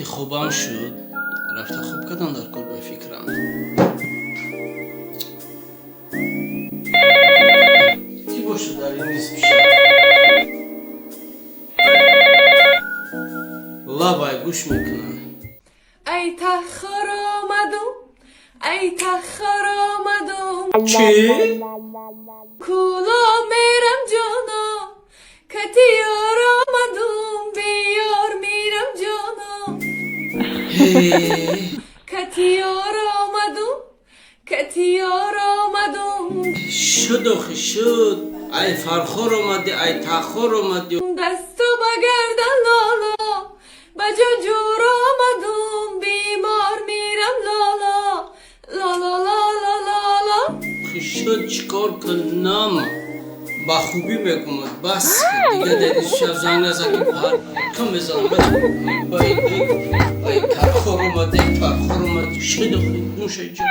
Вақти хобам шуд, рафта хоб кардам дар кор, ба фикрам. Кӣ бошад дар ин нисфи шаб? Лабай, гӯш мекунам. Ай тахор омадум, ай тахор омадум. Чӣ? Куло мерам, ҷоно, кати ёр омадум, биёр мирам, ҷоно. Кати ёр омадум, кати ёр омадум. Шуд охи, шуд. Ай Фархор омадӣ, ай Тахор омадӣ. Дасту ба гардан, лоло, ба ҷон ҷур омадум, бемор мирам, лоло, лоло, лоло, лоло. Шуд, чӣ кор кунам? Ба хубӣ мегумад, бас, дига дар ин шаб занг назан, ки пар кам мезанам. Ай Тархор омадӣ, Фархор омадӣ. Шуд охи, нӯшаҷон.